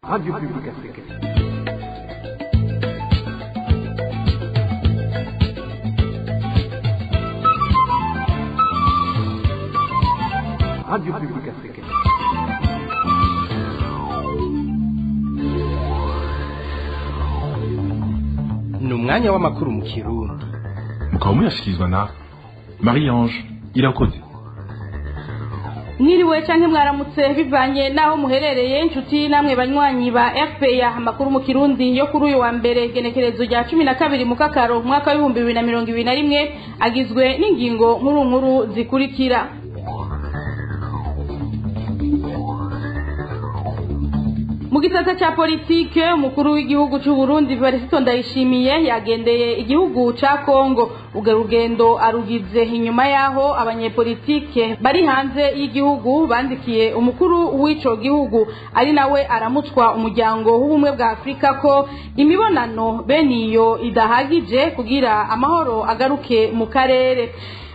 Radio Publique Africaine. Radio Publique Africaine. Ni umwanya w'amakuru mu Kirundi. Mukaba muyashyikirizwa na Marie Ange Irakoze. Mwiriwe canke mwaramutse bivanye naho muherereye, inshuti namwe banywanyi ba RPA. Amakuru mu Kirundi yo kuri uyu wa mbere, genekerezo rya 12 mu Kakaro, mwaka w'ibihumbi 2021, agizwe n'ingingo nkuru nkuru zikurikira. Mu gisata ca politike, umukuru w'igihugu c'u Burundi Varisito Ndayishimiye yagendeye igihugu ca Kongo. Urwo rugendo arugize inyuma yaho abanyepolitike bari hanze y'igihugu bandikiye umukuru w'ico gihugu, ari nawe aramutswa umuryango w'ubumwe bwa Afrika, ko imibonano bene iyo idahagije kugira amahoro agaruke mu karere.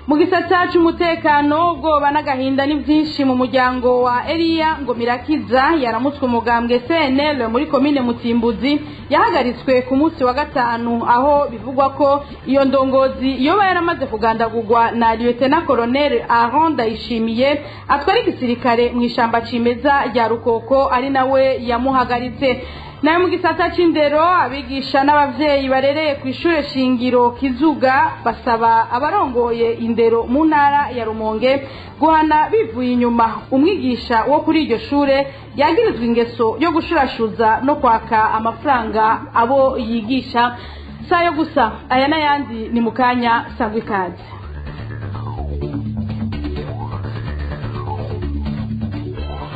Mu gisata c'umutekano, ubwoba n'agahinda ni vyinshi mu muryango wa Eliya Ngomirakiza yaramutswe umugambwe CNL muri komine Mutimbuzi, yahagaritswe ku munsi wa gatanu, aho bivugwa ko iyo ndongozi yoba yaramaze kugandagurwa na Lieutenant Colonel Aaron Ndayishimiye atwara igisirikare mu ishamba cimeza rya Rukoko, ari nawe yamuhagaritse. Nayo mu gisata c'indero, abigisha n'abavyeyi barereye ku ishure shingiro Kizuga basaba abarongoye indero mu ntara ya Rumonge guhana bivuye inyuma umwigisha wo kuri iryo shure yagirizwa ingeso yo gushurashuza no kwaka amafaranga abo yigisha. Sayo gusa, aya n'ayandi ni mu kanya, sangwa ikaze.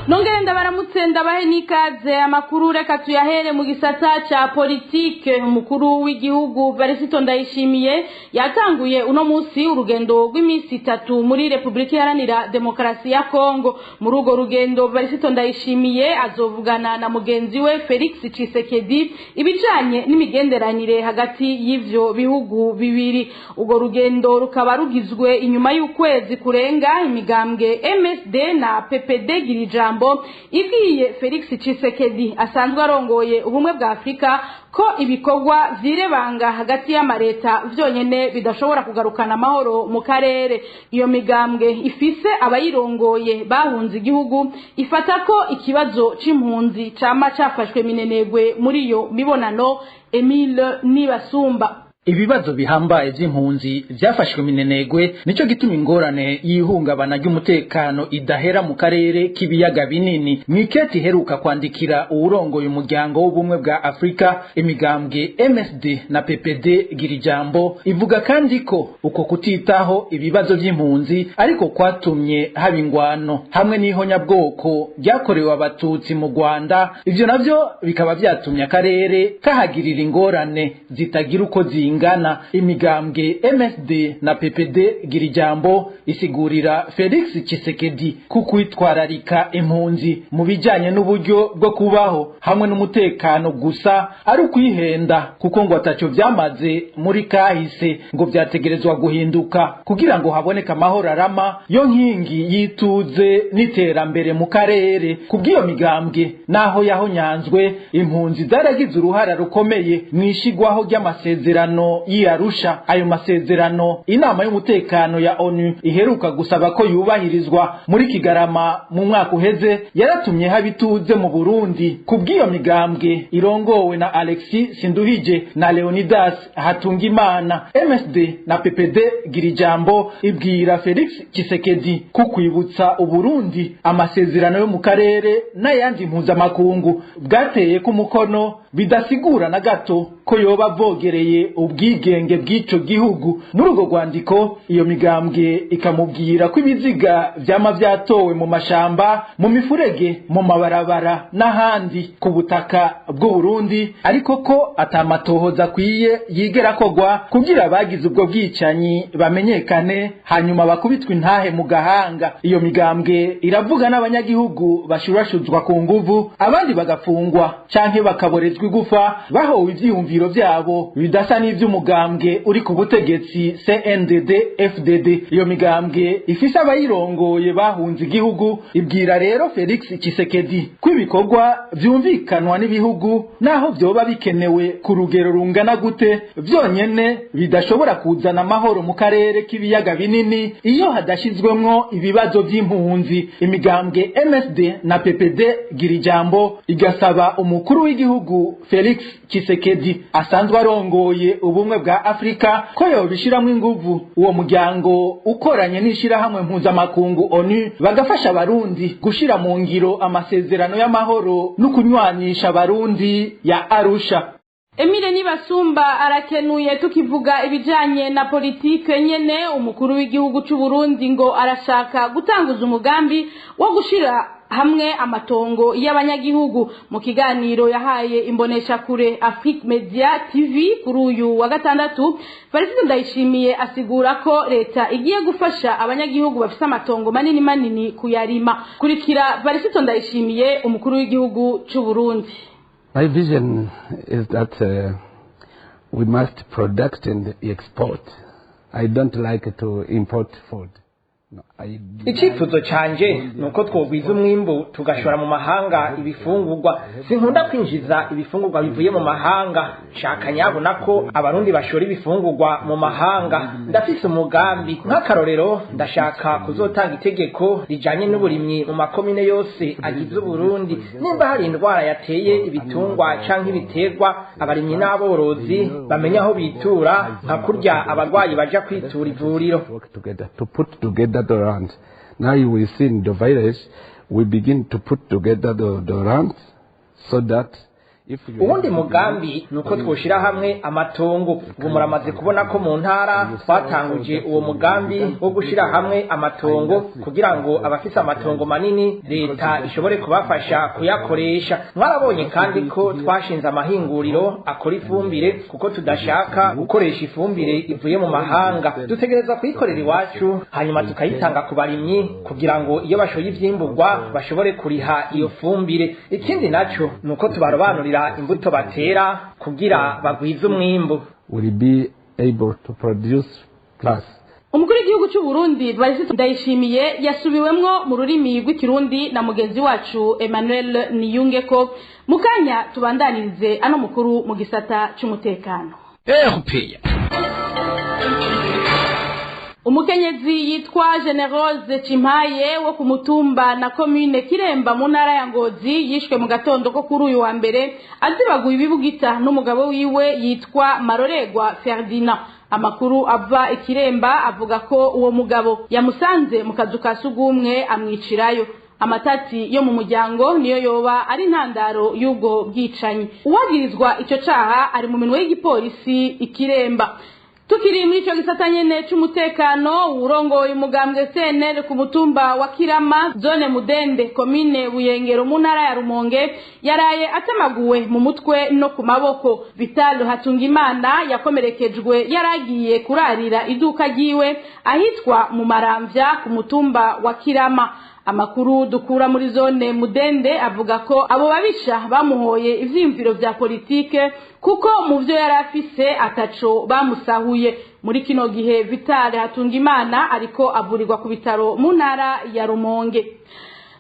Nongere ndabaramutse, ndabahe n'ikaze. Amakuru reka tuyahere mu gisata ca politike. Umukuru w'igihugu Varisito Ndayishimiye yatanguye uno munsi urugendo rw'iminsi 3 muri Republika Iharanira Demokarasi ya Kongo. Muri urwo rugendo, Varisito Ndayishimiye azovugana na mugenzi we Felix Tshisekedi ibijanye n'imigenderanire hagati y'ivyo bihugu bibiri. Urwo rugendo rukaba rugizwe inyuma y'ukwezi kurenga imigambwe MSD na PPD Girijambo ibwiye Felix Tshisekedi asanzwe arongoye ubumwe bwa Afrika ko ibikorwa vyirebanga hagati y'amareta vyonyene bidashobora kugarukana amahoro mu karere. Iyo migambwe ifise abayirongoye bahunze igihugu, ifata ko ikibazo c'impunzi cama cafashwe minenegwe muri iyo mibonano. Emile Nibasumba. Ibibazo bihambaye vy'impunzi vyafashwe minenegwe, nico gituma ingorane y'ihungabana ry'umutekano idahera mu karere k'ibiyaga binini. Mwiketi iheruka kwandikira uwurongoye umuryango w'ubumwe bwa Afrika, imigambwe MSD na PPD Girijambo ivuga kandi ko uko kutitaho ibibazo vy'impunzi ariko kwatumye haba ingwano hamwe n'ihonyabwoko ryakorewe abatutsi mu Rwanda. Ivyo navyo bikaba vyatumye akarere kahagirira ingorane zitagira uko zinga ingana. Imigambwe MSD na PPD Girijambo isigurira Felix Tshisekedi ku kwitwararika impunzi mu bijanye n'uburyo bwo kubaho hamwe n'umutekano gusa ari ukwihenda, kuko ngo ataco vyamaze muri kahise, ngo vyategerezwa guhinduka kugira ngo haboneke amahoro arama, yo nkingi yituze n'iterambere mu karere. Kubw'iyo migambwe, naho yahonyanzwe, impunzi zaragize uruhara rukomeye mwishigwaho ry'amasezerano y'Arusha. Ayo masezerano inama y'umutekano ya ONU iheruka gusaba ko yubahirizwa muri Kigarama mu mwaka uheze yaratumye haba ituze mu Burundi. Kubw'iyo migambwe irongowe na Alexis Sinduhije na Leonidas Hatungimana, MSD na PPD Girijambo ibwira Felix Tshisekedi kukwibutsa Uburundi amasezerano yo mu karere n'ayandi mpuzamakungu bwateye ku mukono bidasigura na gato ko yoba avogereye ubwigenge bw'ico gihugu. Muri urwo rwandiko, iyo migambwe ikamubwira ko ibiziga vyama vyatowe mu mashamba, mu mifurege, mu mabarabara n'ahandi ku butaka bw'u Burundi, ariko ko atamatohoza akwiye yigera kogwa kugira abagize ubwo bwicanyi bamenyekane, hanyuma bakubitwe intahe mu gahanga. Iyo migambwe iravuga n'abanyagihugu bashurashuzwa ku nguvu, abandi bagafungwa canke bakaborezwa igufa bahowe ivyiyumviro vyabo bidasa. ivy'umugambwe uri ku butegetsi CNDD FDD. Iyo migambwe ifise abayirongoye bahunze igihugu ibwira rero Felix Tshisekedi ko ibikorwa vyumvikanwa n'ibihugu naho vyoba bikenewe ku rugero rungana gute vyonyene bidashobora kuzana amahoro mu karere k'ibiyaga binini iyo hadashizwemwo ibibazo vy'impunzi. Imigambwe MSD na PPD Girijambo igasaba umukuru w'igihugu Felix Tshisekedi asanzwe arongoye ubumwe bwa Afrika ko yobishiramwo inguvu, uwo muryango ukoranye n'ishirahamwe mpuzamakungu ONU bagafasha abarundi gushira mu ngiro amasezerano y'amahoro no kunywanisha abarundi ya Arusha. Emile Nibasumba arakenuye. Tukivuga ibijanye na politike nyene, umukuru w'igihugu c'u Burundi ngo arashaka gutanguza umugambi wo gushira hamwe amatongo y'abanyagihugu. Mu kiganiro yahaye imboneshakure Afrique Media TV kuri uyu wa gatandatu, Felicite Ndayishimiye asigura ko leta igiye gufasha abanyagihugu bafise amatongo manini manini kuyarima. Kurikira Felicite Ndayishimiye, umukuru w'igihugu c'u Burundi. My vision is that we must product and export. I don't like to import food. Icyifuzo cyanjye ni uko twogwiza umwimbu tugashora mu mahanga ibifungurwa. Sinkunda kwinjiza ibifungurwa bivuye mu mahanga, nshaka nyabona ko abarundi bashora ibifungurwa mu mahanga. Ndafise umugambi, nk'akarorero ndashaka kuzotanga itegeko rijanye n'uburimyi mu makomine yose agize Uburundi. Nimba hari indwara yateye ibitungwa canke ibiterwa, abarimyi n'aborozi bamenya aho bitura, nka kurya abarwayi baja kwitura ivuriro. To put together the land. Now you will see in the village, we begin to put together the land so that Uwundi mugambi ni uko twoshira hamwe amatongo. Ubu muramaze kubona ko mu ntara twatanguje uwo mugambi wo gushira hamwe amatongo kugira ngo abafise amatongo manini leta ishobore kubafasha kuyakoresha. Mwarabonye kandi ko twashinze amahinguriro akora ifumbire, kuko tudashaka gukoresha ifumbire ivuye mu mahanga. Dutegereza kuyikorera iwacu, hanyuma tukayitanga ku barimyi kugira ngo iyo bashoye ivyimburwa bashobore kuriha iyo fumbire. Ikindi naco ni uko tubarobanurira imbuto batera kugira bagwize umwimbu. Will be able to produce plus. Umukuru w'igihugu cy'u Burundi Evariste Ndayishimiye yasubiwemwo mu rurimi rw'ikirundi na mugenzi wacu Emmanuel Niyungeko. Mukanya tubandanirize ano mukuru mu gisata cy'umutekano. RPA. Umukenyezi yitwa Generose Chimpaye wo ku mutumba na commune Kiremba mu ntara ya Ngozi yishwe mu gatondo ko kuri uyu wa mbere azibaguye ibibugita n'umugabo wiwe yitwa Maroregwa Ferdinand. Amakuru ava Ikiremba avuga ko uwo mugabo yamusanze mu kazu ka sugumwe amwicirayo. Amatati yo mu muryango niyo yoba ari intandaro y'ubwo bwicanyi. Uwagirizwa icyo caha ari mu minwe y'igipolisi Ikiremba. Tukiri muri ico gisata nyene c'umutekano, urongoye umugambwe CNL ku mutumba wa Kirama, zone Mudende, komine Buyengero mu ntara ya Rumonge yaraye atemaguwe mu mutwe no ku maboko. Vital Hatungimana yakomerekejwe yaragiye kurarira iduka ryiwe ahitwa mu Maramvya ku mutumba wa Kirama. Amakuru dukura muri zone Mudende avuga ko abo babisha bamuhoye ivyiyumviro vya politike, kuko mu vyo yari afise ataco bamusahuye. Muri kino gihe Vital Hatungimana ariko avurirwa ku bitaro mu ntara ya Rumonge.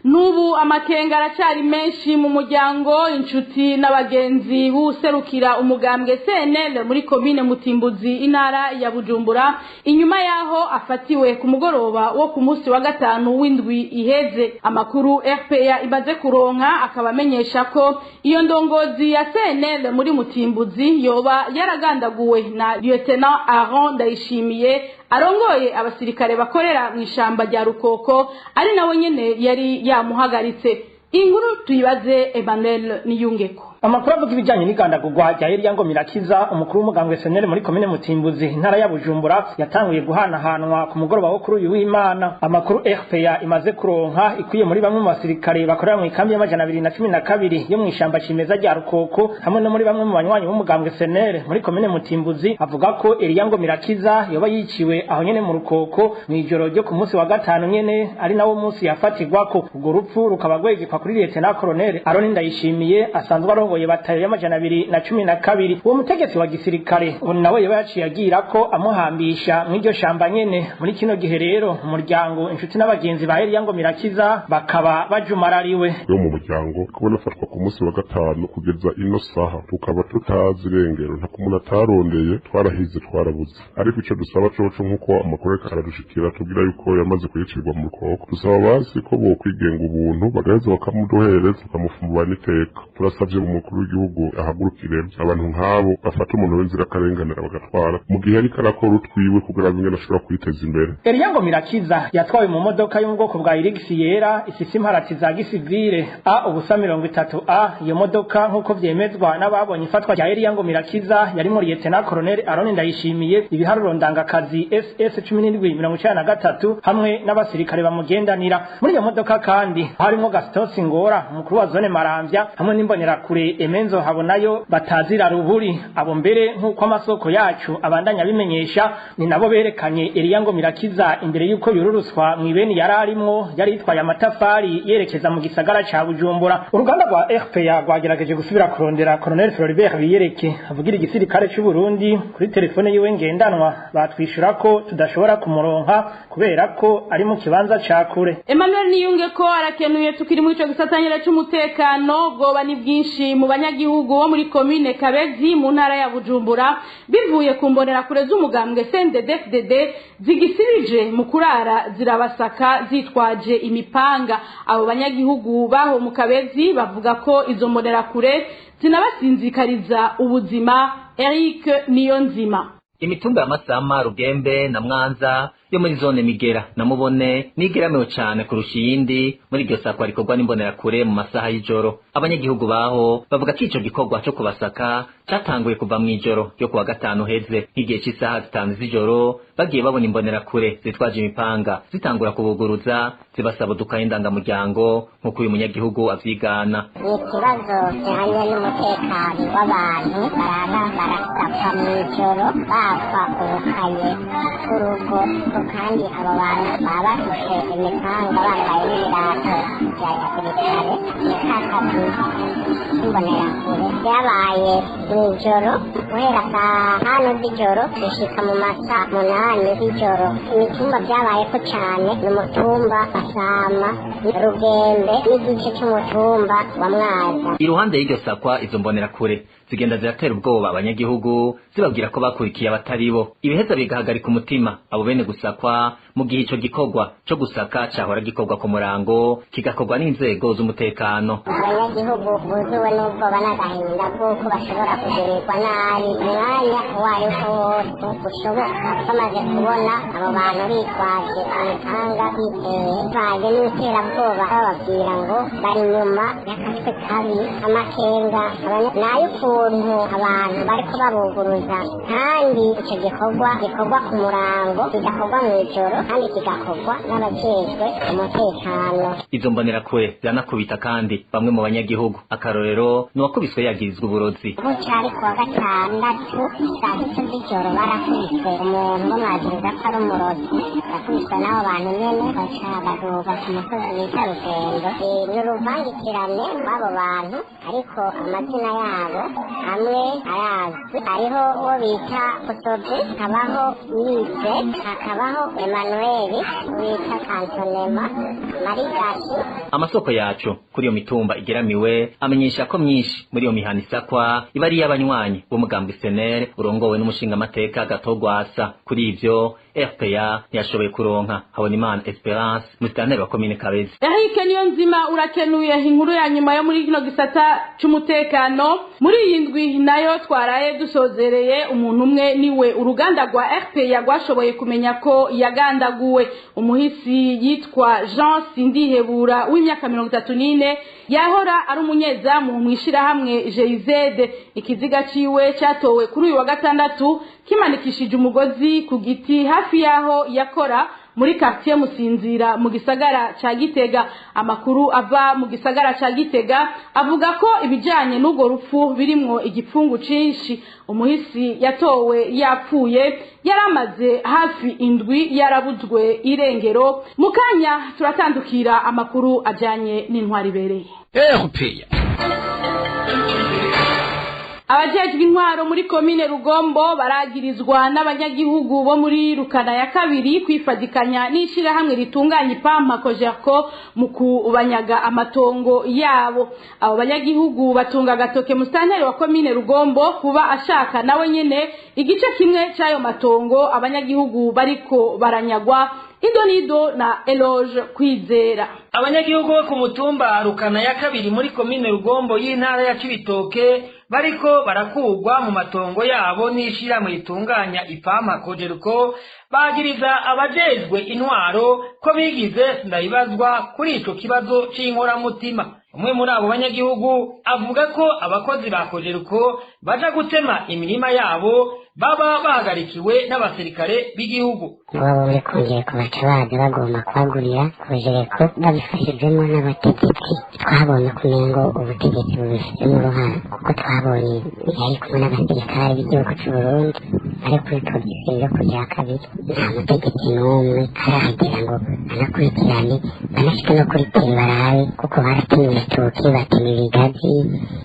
Nubu amakenga aracari menshi mu muryango, inshuti n'abagenzi b'userukira umugambwe CNL muri komine Mutimbuzi, intara ya Bujumbura, inyuma yaho afatiwe ku mugoroba wo ku munsi wa gatanu w'indwi iheze. Amakuru RPA imaze kuronka akaba amenyesha ko iyo ndongozi ya CNL muri Mutimbuzi yoba yaragandaguwe na Lieutenant Aaron Ndayishimiye arongoye abasirikare bakorera mu ishamba rya Rukoko, ari nawe nyene yari yamuhagaritse. Inkuru tuyibaze Emmanuel Niyungeko. Amakuru avuga ibijyanye n'igandagurwa rya Eliya Ngomirakiza, umukuru w'umugambwe SNL muri komine Mutimbuzi, intara ya Bujumbura, yatanguye guhanahanwa ku mugoroba wo kuri uyu w'Imana. Amakuru RPA imaze kuronka ikwiye muri bamwe mu basirikare bakorera mu ikambi ya 212 yo mu ishamba cimeza rya Rukoko hamwe no muri bamwe mu banywanyi b'umugambwe SNL muri komine Mutimbuzi, avuga ko Eliya Ngomirakiza yoba yiciwe aho nyene mu Rukoko mw'ijoro ryo ku munsi wa gatanu nyene, ari nawo munsi yafatirwako. Urwo rupfu rukaba rwegekwa kuri Lieutenant Colonel Aroni Ndayishimiye asanzwe arongoye batayo y'212. Uwo mutegetsi wa gisirikare uwo nawe yaba yaciye agira ko amuhambisha mw'iryo shamba nyene. Muri kino gihe rero umuryango, inshuti n'abagenzi ba Eliya Ngomirakiza bakaba bajumarariwe. Yo mu muryango kubona afatwa ku munsi wa gatanu kugeza ino saha tukaba tutazi irengero, nta kumuntu atarondeye, twarahize twarabuze. Ariko ico dusaba coco, nk'uko amakuru ariko aradushikira tubwira yuko yamaze kuyicirwa mu rukoko, dusaba basi ko bokwigenga ubuntu bagaheza bakamuduhereza bakamufumba n'iteka. Turasavye umukuru w'igihugu ahagurukire abantu nk'abo bafata umuntu w'inzirakarengane bagatwara mu gihe ariko arakora utwiwe kugira ngo ingene ashobora kwiteza imbere. Eliya Ngomirakiza yatwawe mu modoka yo mu bwoko bwa Hilux yera ifise imparati za gisivile A ubusa 30 A. Iyo modoka, nk'uko vyemezwa n'ababonye ifatwa rya Eliya Ngomirakiza, yarimwo Lieutenant Colonel Aron Ndayishimiye, ibiharuro ndangakazi SS 1793, hamwe n'abasirikare bamugendanira. Muri iyo modoka kandi harimwo Gaston Singora, umukuru wa zone Maramvya, hamwe n'imbonerakure Emenzo Habonayo batazira Ruburi. Abo mbere, nk'uko amasoko yacu abandanya abimenyesha, ni nabo berekanye Eliya Ngomirakiza imbere y'uko yururuswa mw'ibeni yari arimwo yari yitwaye amatafari yerekeza mu gisagara ca Bujumbura. Uruganda rwa RPA rwagerageje gusubira kurondera Colonel Floribert Biyereke avugira igisirikare c'u Burundi kuri telefone yiwe ngendanwa, batwishura ko tudashobora kumuronka kubera ko ari mu kibanza ca kure. Emmanuel Niyunge ko arakenuye. Tukiri muri ico gisata c'umutekano, bwoba ni bwinshi mu banyagihugu bo muri komine Kabezi mu ntara ya Bujumbura, bivuye ku mbonerakure z'umugambwe CNDD-FDD zigisirije mu kurara zirabasaka zitwaje imipanga. Abo banyagihugu baho mu Kabezi bavuga ko izo mbonerakure zinabasinzikariza ubuzima. Eric Niyonzima. Imitumba ya Masama, Rugembe na Mwanza yo muri zone Migera na Mubone nigeramiwe cane kurusha iyindi muri iryo sakwa rikorwa n'imbonerakure mu masaha y'ijoro. Abanyagihugu baho bavuga ko ico gikorwa co kubasaka catanguye kuva mw'ijoro ryo kuwa gatanu heze, nk'igihe c'isaha 5 z'ijoro bagiye babona imbonerakure zitwaje imipanga zitangura kubuguruza zibasaba udukaye ndangamuryango, nk'uko uyu munyagihugu avyigana. Ni ikibazo kijanye n'umutekano w'abantu barara barasakwa mw'ijoro, bakwa ubukaye bw'urugo, kandi abo bantu baba bafise imipanga, bambaye n'ibirato vya gisirikare. Ni ka kazi k'imbonerakure. Vyabaye mw'ijoro guhera saa 5 z'ijoro gushika mu masaa 8 z'ijoro. Imitumba vyabayeko cane ni umutumba Masama, Rugembe n'igice c'umutumba wa Mwaza. Iruhande y'iryo sakwa, izo mbonerakure zigenda ziratera ubwoba abanyagihugu zibabwira ko bakurikiye abatari bo, ibiheza bigahagarika umutima abo bene gusakwa, mu gihe ico gikorwa co gusaka cahora gikorwa ku murango kigakorwa n'inzego z'umutekano. Abanyagihugu buzuwe n'ubwoba n'agahinda bw'uko bashobora kugirirwa nabi umwanya uwo ari wo wose ushoboka, bamaze kubona abo bantu bitwaje imipanga, bitwaje n'iterabwoba, bababwira ngo bari inyuma y'akatwe kabi. Amakenga n'ay'ukuntu abantu bariko babuguruza, kandi ico gikorwa gikorwa ku murango, kigakorwa mw'ijoro, kandi kigakorwa n'abajejwe umutekano. Izo mbonerakure ziranakubita kandi bamwe mu banyagihugu. Akarorero ni uwakubiswe yagirizwa uburozi. Buca ari kuwa gatandatu saa 6 z'ijoro, barakubise umuntu bamwagiriza ko ari umurozi, bakubiswe n'abo bantu nyene, baca baduga ku musozi bita Rugendo. Ni uruvangitirane rw'abo bantu, ariko amazina yabo amwe arazwi. Hariho uwo bita Kosobe, hakabaho Yize, hakabaho Emanueli bita Kantonema, Marigashi. Amasoko yacu kuri iyo mitumba igeramiwe amenyesha ko myinshi muri iyo mihana isakwa iba ari iy'abanywanyi b'umugambwe SNL urongowe n'umushingamateka Gatogwasa. Kuri ivyo RPA ntiyashoboye kuronka Habonimana Esperance, musitanteri wa komine Kabezi. Eric Niyonzima urakenuye. Inkuru ya nyuma yo muri kino gisata c'umutekano muri iyi ndwi nayo twaraye dusozereye, umuntu umwe niwe uruganda rwa RPA rwashoboye kumenya ko yagandaguwe. Umuhisi yitwa Jean Sindihebura w'imyaka 34, yahora ari umunyezamu mw'ishirahamwe GIZ. Ikiziga ciwe catowe kuri uyu wa gatandatu kimanikishije umugozi ku giti hafi yaho yakora muri quartier Musinzira mu gisagara ca Gitega. Amakuru ava mu gisagara ca Gitega avuga ko ibijanye n'ugo rupfu birimwo igipfungu cinshi. Umuhisi yatowe yapfuye, yaramaze hafi indwi yarabuzwe irengero. Mukanya turatandukira amakuru ajanye n'intwari bereye. RPA. Abajejwe intwaro muri komine Rugombo baragirizwa n'abanyagihugu bo muri Rukana ya kabiri kwifadikanya n'ishirahamwe ritunganya ipampa Kojerko mu kubanyaga amatongo yabo. Abo banyagihugu batunga agatoke musitanteri wa komine Rugombo kuba ashaka nawe nyene igice kimwe c'ayo matongo abanyagihugu bariko baranyagwa. Idonido na Eloge Kwizera. Abanyagihugu bo ku mutumba Rukana ya kabiri muri komine Rugombo y'intara ya Cibitoke bariko barakugwa mu matongo yabo n'ishirahamwe ritunganya ipampa Kojerko, bagiriza abajejwe intwaro ko bigize ndabibazwa kuri ico kibazo c'inkoramutima. Umwe muri abo banyagihugu avuga ko abakozi ba Kojerko baja gutema imirima yabo baba bahagarikiwe n'abasirikare b'igihugu. Baba muri Kojerko baca baza bagomba kwagurira Kojerko babifashijwemo n'abategetsi. Twabonye kumengo ubutegetsi bubifitemo uruhara, kuko twabonye yari kumwe n'abasirikare b'igihugu c'u Burundi bari kuri polisi yo kuja kabiri. Nta mutegetsi n'umwe arahagera ngo anakurikirane, banashike no kuri teri barabe, kuko baratemye ibitoki, batema ibigazi.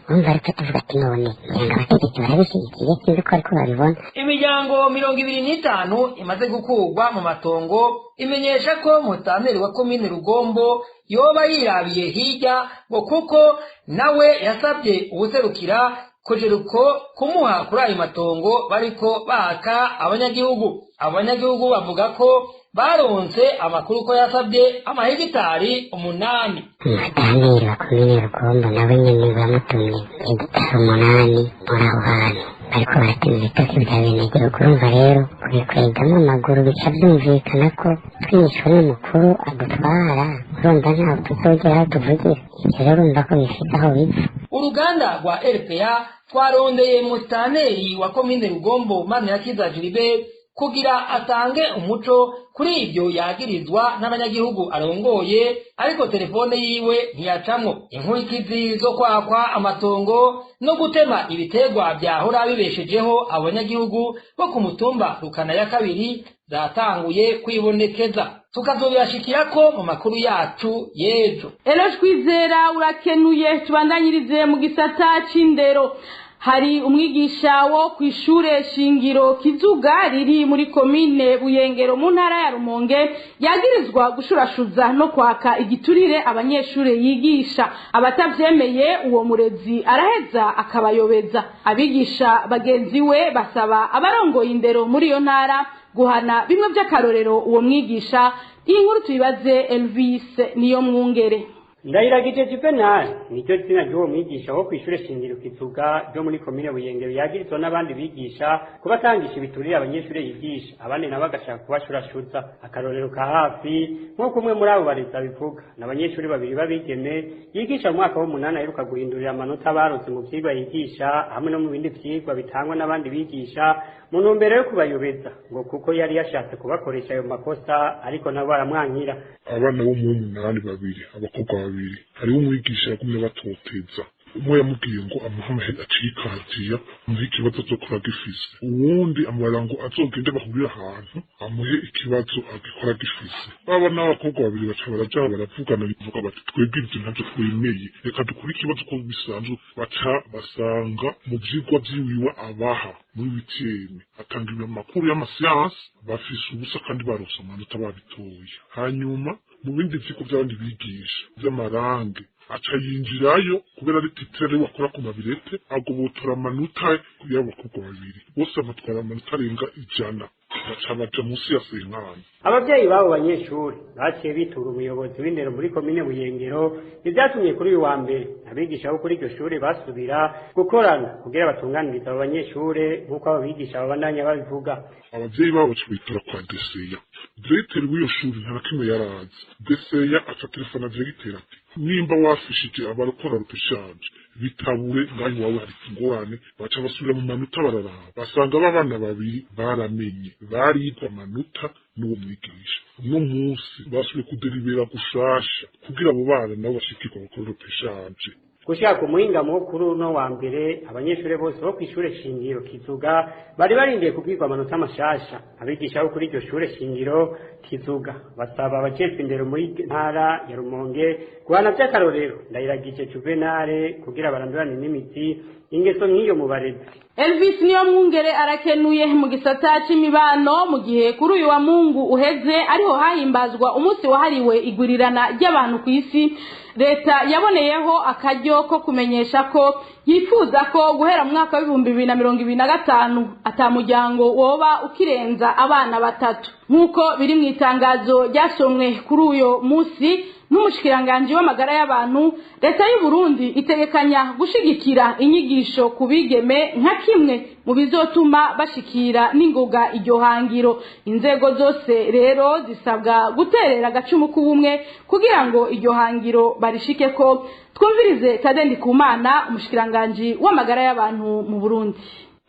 Urumva ariko tuvuga ati none ngira ngo abategetsi barabishyigikiye, sinzi ko ariko babibona. Imiryango 25 imaze gukurwa mu matongo imenyesha ko musitanteri wa komine Rugombo yoba yirabiye hirya, ngo kuko nawe yasabye uwuserukira Kojerko kumuha kuri ayo matongo bariko baka abanyagihugu. Abanyagihugu bavuga ko baronse amakuru ko yasabye amahegitari 8. Musitanteri wa komine Rugombo nawe nyene bamutumye hegitari 8 muri aho hantu bariko baratema ibitoki vya benegihugu. Urumva rero kubikwegamo amaguru bica vyumvikana ko twishwe n'umukuru adutwara, urumva ntabwo tuzogera aho tuvugira. Ivyo rero urumva ko bifise aho biva. Uruganda rwa RPA twarondeye musitanteri wa komine Rugombo Manirakiza Gilbert kugira atange umuco kuri ibyo yagirizwa n'abanyagihugu arongoye, ariko telefone yiwe ntiyacamwo. Inkurikizi zo kwakwa amatongo no gutema ibitegwa vyahora bibeshejeho abanyagihugu bo ku mutumba Rukana ya kabiri zatanguye kwibonekeza, tukazobirashikirako mu makuru yacu y'ejo. Eloge Kwizera urakenuye. Tubandanyirize mu gisata c'indero. Hari umwigisha wo kw'ishure shingiro Kizuga riri muri komine Buyengero mu ntara ya Rumonge yagirizwa gushurashuza no kwaka igiturire abanyeshure yigisha. Abatavyemeye uwo murezi araheza akabayobeza. Abigisha bagenzi we basaba abarongoye indero muri iyo ntara guhana bimwe vy'akarorero uwo mwigisha. Iyi nkuru tuyibaze Elvis niyo mwungere. Ndayiragije Juvenal niryo zina ry'uwo mwigisha wo kw'ishure shingiro Kizuga ryo muri komine Buyengero yagirizwa n'abandi bigisha kubatangisha ibiturire abanyeshure yigisha, abandi nabo bagashaka kubashurashuza. Akarorero ka hafi nk'uko umwe muri abo barezi abivuga, n'abanyeshure babiri b'abigeme yigisha mu mwaka w'umunani aheruka guhindurira amanota baronse mu vyigwa yigisha hamwe no mu bindi vyigwa bitangwa n'abandi bigisha mu ntumbero yo kubayobeza, ngo kuko yari yashatse kubakoresha ayo makosa, ariko nabo baramwankira. Abana bo mu w'umunani babiri, abakobwa babiri, hariho umwigisha yagumye batoteza. Umwe yamubwiye ngo amuhe amahera acikatiya, amuhe ikibazo azokora gifise, uwundi amubara ngo azogende bahurire ahantu amuhe ikibazo agikora gifise. Baba n'abakobwa babiri baca baraja baravugana, bivuga bati twebwe ivyo ntavyo twemeye, reka dukore ikibazo uko bisanzwe. Baca basanga mu vyigwa vyiwiwe abaha muri witiyeme atanga amakuru y'amasiyansi, bafise ubusa kandi baronse amanota babitoye. Hanyuma mu bindi vyigwa vy'abandi bigisha vy'amarange aca yinjirayo kubera ari titre wakora ku mabirete, agobotora amanota y'abakobwa babiri bose, abatwara amanota arenga 100, baca baja munsi ya senkani. Abavyeyi b'abo banyeshure baciye bitura umuyobozi w'indero muri komine Buyengero, ivyatumye kuri uyu wa mbere abigisha bo kuri iryo shure basubira gukorana kugira batunganirize abo banyeshure nk'uko abo bigisha babandanya babivuga. Abavyeyi babo baca bitura kwa deseya, diregiteri w'iyo shuri nta na kimwe yarazi. Deseya aca telefona diregiteri ati nimba wafishije abarokora rupeshanje bitabure ngaho iwawe hari ingorane. Baca basubira mu manota bararaba, basanga b'abana babiri baramenye baribwa amanota n'uwo mwigisha. Uno munsi basubiye kuderibera gushasha kugira abo bana nabo bashikirwa bakora rupeshanje. Gushika ku muhingamo kuri uno wa mbere, abanyeshure bose bo kw'ishure shingiro Kizuga bari barindiye kubwirwa amanota mashasha. Abigisha bo kuri iryo shure shingiro Kizuga basaba abajejwe indero muri ntara ya Rumonge guhana vy'akarorero Ndayiragije Juvenal kugira barandurane n'imizi ingeso nk'iyo mu barezi. Elvis niyo mwungere arakenuye. Mu gisata c'imibano, mu gihe kuri uyu wa Mungu uheze ariho hahimbazwa umunsi wahariwe igurirana ry'abantu ku isi, leta yaboneyeho akaryo ko kumenyesha ko yifuza ko guhera mu mwaka wa 2025 ata muryango woba ukirenza abana batatu, nk'uko biri mu itangazo ryasomwe kuri uyo munsi n'umushikiranganji w'amagara y'abantu. Leta y'u Burundi itegekanya gushigikira inyigisho ku bigeme nka kimwe mu bizotuma bashikira n'ingoga iryo hangiro. Inzego zose rero zisabwa guterera agacumu k'ubumwe kugira ngo iryo hangiro barishike ko. Twumvirize Tade Ndikumana, umushikiranganji w'amagara y'abantu mu Burundi.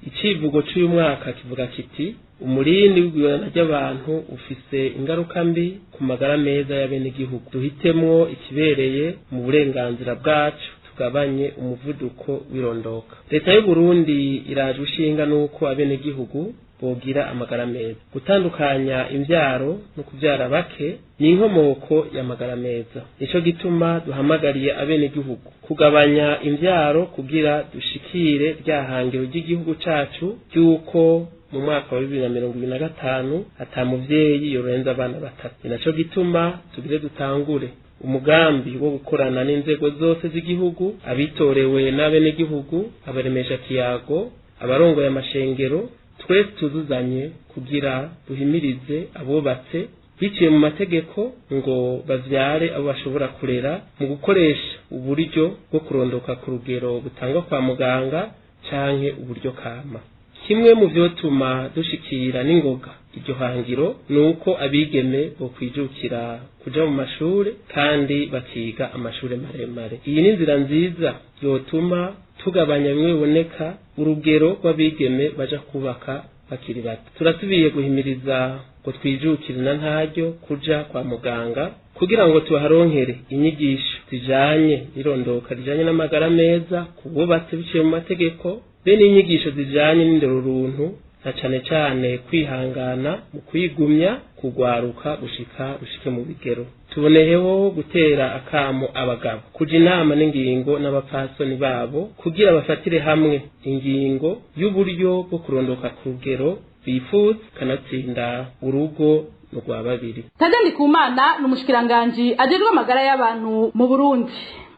Icivugo cy'uyu mwaka kivuga kiti: "Umurindi w'igwirana ry'abantu ufise ingaruka mbi ku magara meza y'abenegihugu. Duhitemwo ikibereye mu burenganzira bwacu, tugabanye umuvuduko w'irondoka." Leta y'u Burundi iraje ushinga n'uko abenegihugu bogira amagara meza. Gutandukanya imvyaro no kuvyara bake ni inkomoko y'amagara meza. Nico gituma duhamagariye abenegihugu kugabanya imvyaro kugira dushikire rya hangiro ry'igihugu cacu ry'uko mu mwaka wa 2025 ata muvyeyi yorenza abana batatu. Ni naco gituma tugire dutangure umugambi wo gukorana n'inzego zose z'igihugu, abitorewe n'abenegihugu, abaremesha kiyago, abarongoye amashengero, twese tuzuzanye kugira duhimirize abubatse biciye mu mategeko ngo bavyare abo bashobora kurera, mu gukoresha uburyo bwo kurondoka ku rugero butangwa kwa muganga canke uburyo kama. Kimwe mu vyotuma dushikira n'ingoga iryo hangiro ni uko abigeme bokwijukira kuja mu mashure kandi bakiga amashure maremare. Iyi ni inzira nziza yotuma tugabanya bimwe biboneka urugero rw'abigeme baja kubaka bakiri bato. Turasubiye guhimiriza ngo twijukire na ntaryo kuja kwa muganga kugira ngo tuharonkere inyigisho zijanye n'irondoka rijanye n'amagara meza ku bubatse biciye mu mategeko, be n'inyigisho zijanye n'indero na cane cane kwihangana mu kwigumya kugwaruka gushika rushike mu bigero. Tuboneyeho gutera akamo abagabo kuja inama n'ingingo n'abapfasoni babo kugira bafatire hamwe ingingo y'uburyo bwo kurondoka ku rugero bifuza, kanatsinda urugo rwa babiri. Tade Ndikumana ni umushikiranganji ajejwe amagara y'abantu mu Burundi.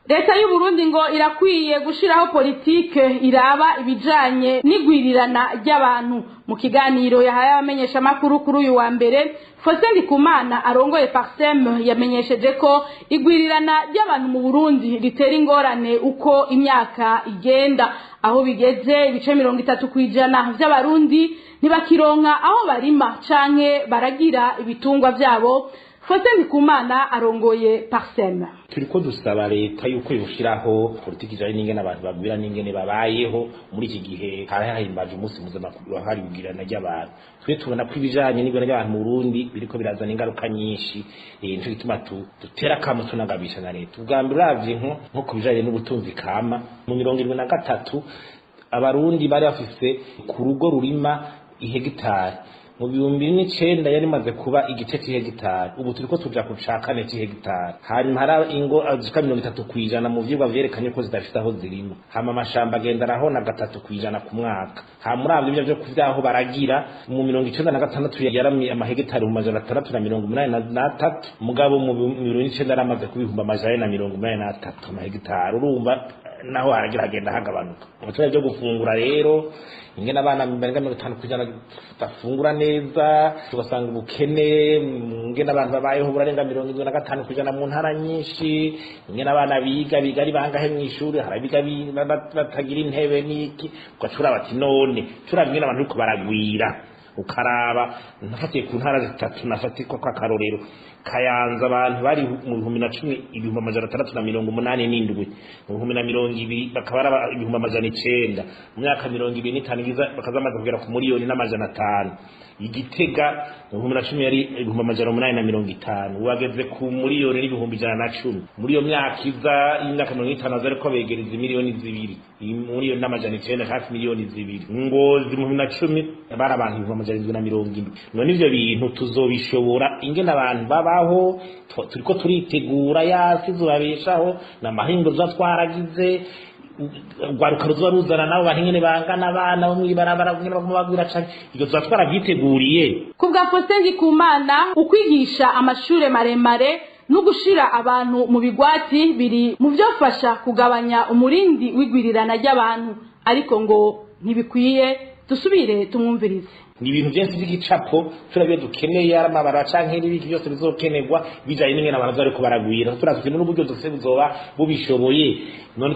Leta y'u Burundi ngo irakwiye gushiraho politike iraba ibijanye n'igwirirana ry'abantu. Mu kiganiro yahaye abamenyesha makuru kuri uyu wa mbere, Faustin Ndikumana arongoye Parsem yamenyesheje ko igwirirana ry'abantu mu Burundi ritera ingorane uko imyaka igenda. Aho bigeze, ibice 30% vy'abarundi ntibakironka aho barima canke baragira ibitungwa vyabo. Faustin Ndikumana arongoye Parsem. Turiko dusaba leta yuko yoshiraho politiki ijanye n'ingene abantu bagwira n'ingene babayeho. Muri iki gihe harahimbaje umunsi mpuzamakungu wahariwe igwirana ry'abantu. Twe tubona ko ibijanye n'igwirana ry'abantu mu Burundi biriko birazana ingaruka nyinshi. Nico gituma dutera akamo tunagabisha na leta. Ubwa mbere, uravye nko ku bijanye n'ubutunzi kama, mu 73 abarundi bari bafise ku rugo rurima ihegitari, mu 2009 yari imaze kuba igice c'ihegitari, ubu turiko tuja ku ca kane c'ihegitari. Hanyuma hari ingo zishika 30% mu vyigwa vyerekanye ko zidafise aho zirima. Hama amashamba agenda arahona 3% ku mwaka. Hama uravye ivyo vyo kuvyaho baragira, mu 96 yaramye amahegitari mu 683, mugabo mu 2009 yaramaze kuba 483 amahegitari. Urumva naho haragira hagenda hagabanuka. Mu byo gufungura rero, ingene abana barenga 50% badafungura neza, tugasanga ubukene ingene abantu babayeho burarenga 75% mu ntara nyinshi. Ingene abana biga, biga ari bangahe mw'ishuri, harabiga batagira intebe n'iki, ugacura bati none turavye ingene abantu bariko baragwira. Ukaraba nafatiye ku ntara zitatu, nafatiye ko akarorero Kayanza, abantu bari mu 2010 687, mu 2020 bakaba ari 900,000, mu myaka 25 iza bakazamaze kugera ku 1,500,000. Igitega mu 2010 yari 850,000, wageze ku 1,110,000. Muri iyo myaka iza y'imyaka 50 aza ariko begereza 2,000,000, 1,900,000, hafi 2,000,000. Ngozi mu 2010 bari abantu 770. None ivyo bintu tuzobishobora? Ingene abantu babaho, turiko turitegura yasi zubabeshaho n'amahingo tuba twaragize, urwaruka ruzoba ruzana nabo bahingene bangana, abana bo mw'ibarabara ngene baguma bagwira cane, ivyo tuba twaravyiteguriye. Ku bwa Faustin Ndikumana, ukwigisha amashure maremare no gushira abantu mu bigwati biri mu vyofasha kugabanya umurindi w'igwirirana ry'abantu, ariko ngo ntibikwiye. Dusubire tumwumvirize. Ni ibintu byinshi by'igicapo turabyo dukeneye, ari amabara canke n'ibiki byose bizokenerwa bijanye n'ingene abantu bariko baragwira. Turazwi n'uburyo dufise buzoba bubishoboye. None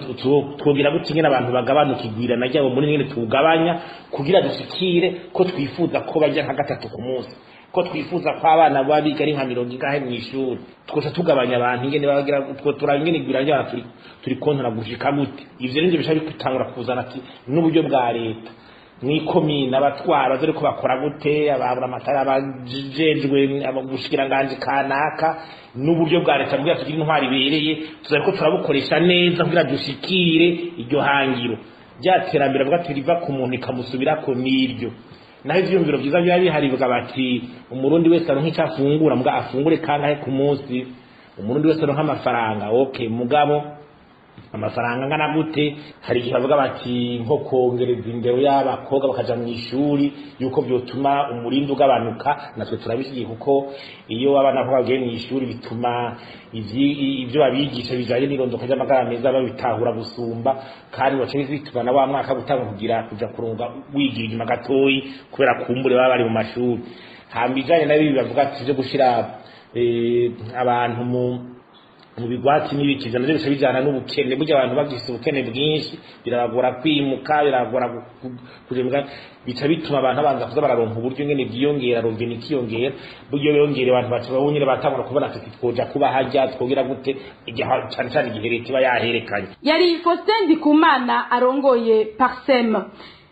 twogira gute ingene abantu bagabanuka, igwirana ryabo muri ingene tugabanya kugira dushikire ko twifuza ko bajya nka gatatu ku munsi, ko twifuza ko abana baba biga ari nka mirongo ingahe mw'ishuri? Twoca tugabanya abantu ingene bagira utwo, turaba ingene igwirana ry'abantu turi kontora gushika gute. Ivyo rero bica bitangura kuzana ati n'uburyo bwa leta mwikomine, abatwara bazi ariko bakora gute, ababura amatara, abajejwe ubushikiranganji kanaka, n'uburyo bwa leta kugira tugire intwari ibereye, tuzariko turabukoresha neza kugira dushikire iryo hangiro rya terambere avuga ati riva ku muntu ikamusubirako. N'iryo naho ivyiyumviro vyiza biba bihari, bivuga bati umurundi wese aronka icyo afungura, muga afungure kangahe ku munsi? Umurundi wese aronka amafaranga, okay, mugabo amafaranga angana gute? Hari igihe bavuga bati nko kongereza indero y'abakobwa bakaja mu ishuri, yuko vyotuma umurindi ugabanuka. Natwe turabishigiye, kuko iyo abana bakobwa bagiye mu ishuri bituma ivyo babigisha bijanye n'irondoka ry'amagara meza babitahura gusumba, kandi baca bituma na wa mwaka gutanga kugira kuja kurunga wigira inyuma gatoyi kubera kumbure baba bari mu mashuri. Hamba ibijanye nabi bavuga ati vyo gushira abantu mu bigwati n'ibikiza, navyo bica bijana n'ubukene. Burya abantu bagifise ubukene bwinshi birabagora kwimuka, birabagora kuja, bica bituma abantu banza kuza bararonka uburyo ngene bwiyongera, revenu ikiyongera. Buryo biyongera, abantu baca babonyene batangura kubona ati twoja kuba harya, twogira gute, cane cane igihe leta iba yaherekanye. Yari Faustin Ndikumana arongoye Parsem.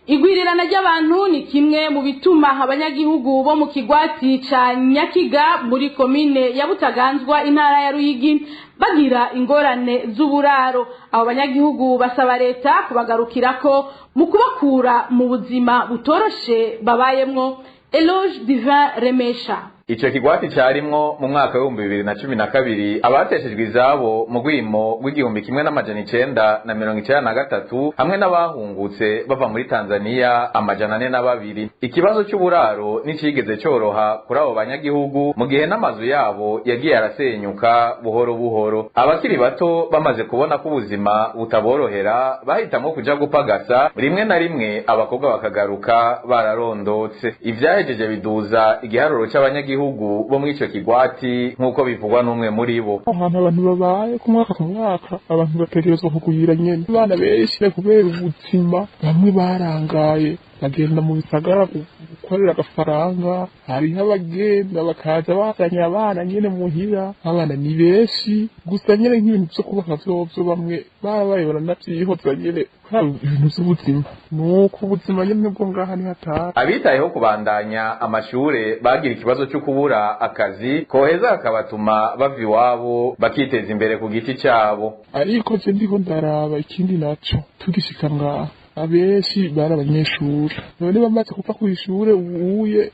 Igwirirana ry'abantu ni kimwe mu bituma abanyagihugu bo mu kigwati ca Nyakiga muri komine ya Butaganzwa, intara ya Ruyigi, bagira ingorane z'uburaro. Abo banyagihugu basaba leta kubagarukirako mu kubakura mu buzima butoroshe babayemwo. Eloge Divin Remesha. Ico kigwati carimwo mu mwaka w'2012 abateshejwe izabo mu rwimo rw'1993 hamwe n'abahungutse bava muri Tanzania 402. Ikibazo c'uburaro nicigeze coroha kuri abo banyagihugu, mu gihe n'amazu yabo yagiye arasenyuka buhoro buhoro. Abakiri bato bamaze kubona ko ubuzima butaborohera bahitamwo kuja gupagasa, rimwe na rimwe abakobwa bakagaruka bararondotse. Ivyahejeje biduza igiharuro c'abanyagihugu bo muri ico kigwati, nk'uko bivugwa n'umwe muri bo. Ahantu abantu babaye ku mwaka ku mwaka, abantu bategerezwa kugwira nyene, abana benshi kubera ubuzima, bamwe barangaye bagenda mu bisagara gukorera agafaranga, hariho abagenda bakaza bazanye abana nyene muhira, abana ni benshi gusa nyene. Nk'ibintu vyo kubaka vyovyo, bamwe barabaye baranavyihoza nyene kubera ibintu vy'ubuzima, nuko ubuzima nyene bwo ngaha ni hatari. Abitayeho kubandanya amashure bagira ikibazo cyo kubura akazi koheza kakabatuma bava iwabo bakiteza imbere ku giti cabo. Ariko je ndiko ndaraba ikindi naco, tugishika ngaha abenshi bari abanyeshuri, none bamaze kuva kw'ishure ubuye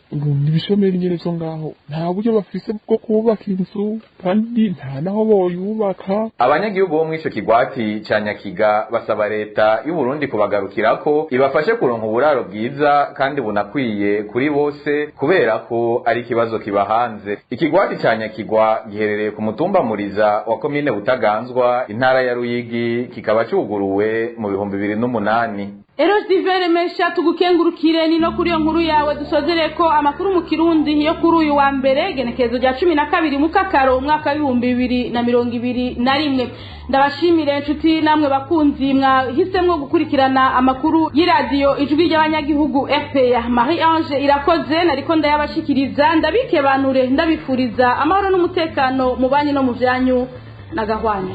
ibishomeri nyene vyo ngaho nta buryo bafise bwo kubaka inzu, kandi nta naho boyubaka. Abanyagihugu bo mw'ico kigwati ca Nyakiga basaba leta y'u Burundi kubagarukirako, ibafashe kuronka uburaro bwiza kandi bunakwiye kuri bose, kubera ko ari ikibazo kibahanze. Ikigwati ca Nyakigwa giherereye ku mutumba Muriza wa komine Butaganzwa, intara ya Ruyigi, kikaba cuguruwe mu 2008. Eros Divere Mesha, tugukengurukire. Ni no kuri iyo nkuru yawe dusozere ko amakuru mu Kirundi yo kuri uyu wa mbere, genekezo rya 12 Mukakaro, umwaka w'2021. Ndabashimire inshuti namwe bakunzi mwahisemwo gukurikirana amakuru y'iradiyo Ijwi ry'Abanyagihugu RPA. Marie Ange Irakoze nariko ndayabashikiriza, ndabikebanure, ndabifuriza amahoro n'umutekano mu banyu no mu vyanyu na gahwane.